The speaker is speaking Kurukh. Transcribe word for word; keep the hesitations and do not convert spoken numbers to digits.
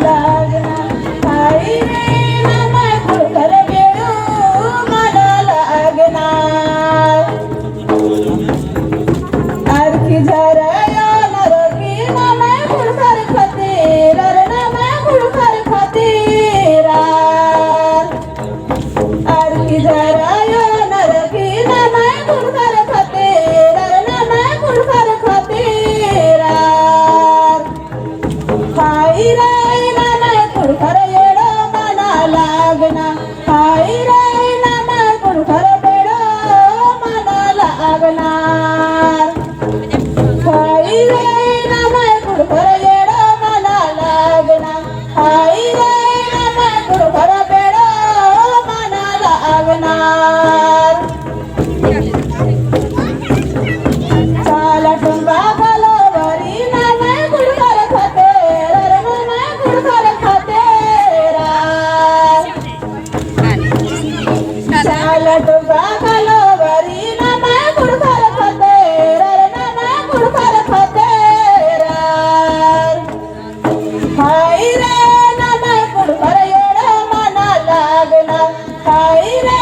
लगना, हाय रे नम्है कुँड़ुख़र बेड़ो मना लगना। अरखी झरा अयो नरकी नम्है कुँड़ुख़र खतीर, अरे नम्है कुँड़ुख़र खतीर। अरखी झरा अयो नरकी नम्है कुँड़ुख़र खतीर, अरे नम्है कुँड़ुख़र खतीर। हाय रे नम्है कुँड़ुख़र एड़ो मना लगना, हाय रे नम्है कुँड़ुख़र बेड़ो मना लगना। हाय रे नम्है कुँड़ुख़र एड़ो मना लगना, हाय रे नम्है कुँड़ुख़र बेड़ो मना लगना। चाला टुंगा कालो बारी नम्है कुँड़ुख़र खतीर, अरे नम्है कुँड़ुख़र खतीर। चाला टुंगा कालो बारी नम्है कुँड़ुख़र खतीर, अरे नम्है कुँड़ुख़र खतीर। हाय रे नम्है कुँड़ुख़र एड़ो मना लगना, हाय रे